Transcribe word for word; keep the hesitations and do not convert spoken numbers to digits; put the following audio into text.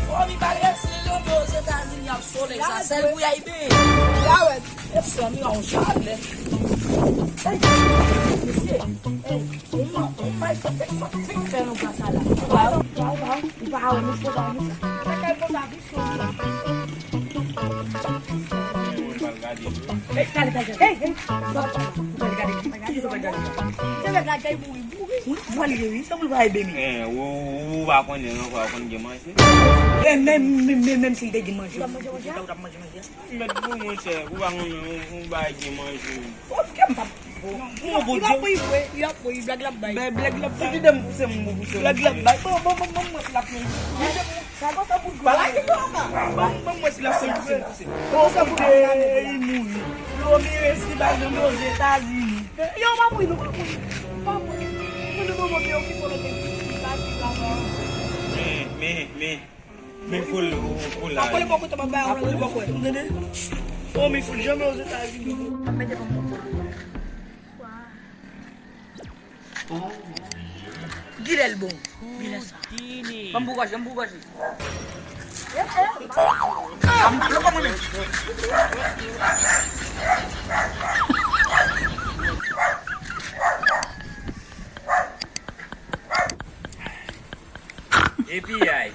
Fòmi pa resi lontan Ozetazini ap solèy sa, sèl pou y al benyen. Gawèt, e fòmi an chalè. Ey, mesye, ey, ou man, ou may fè, fè, fè, fè nou gras a la. Ou pa, ou pa, ou pa, ou pa, ou pa, ou pa, ou pa, ou pa, ou pa, ou pa, Ey, talè, talè, talè. Ey, ey. Ou pral gade ki, ki sa w pral gade? Se mèt la kay mouri, mouri. Ou pral ye, wi. Sa moun pral ede mi? Eh, ou, ou, ou pa konnen ankò, ou konn gen manje? Eh, men, men, men, menm si l te gen manje, ou t ap manje manje a? Mèt pou mwen, chè, ou pa konnen, ou, ou pa gen manje. Ou kè m p ap Bon, bon, bon, li pa pou li vre, li ap pou li blag l ap bay. Bay blag l ap bay. Kite m pouse m pou pouse m. Blag l ap bay. Bon, bon, bon, bon, mwen si l ap fè. Sa konsa pou pa la ki pa pa. Bon, bon, mwen si l ap fè pouse m pouse. Bon, sa pou pa la ki pa. Li mouri. Yo, mi resi pa janm Ozetazini. Yo, pa mouri, nou pa mouri. Pa mouri. Nou, nou, nou, nou, nou, ki polo ke li pa ki pa pa. Men, men, men. Men foul, foul la. Akole bò kote m ap bay yon lòt bò kwè. Tande? Oh, men foul janm Ozetazini. Ap mete kòm konsa. Gilè l bon. Gilè sa. Ban m pou gòj, ban m pou gòj. Ah, m pa lòk mwen menm. Epi ay.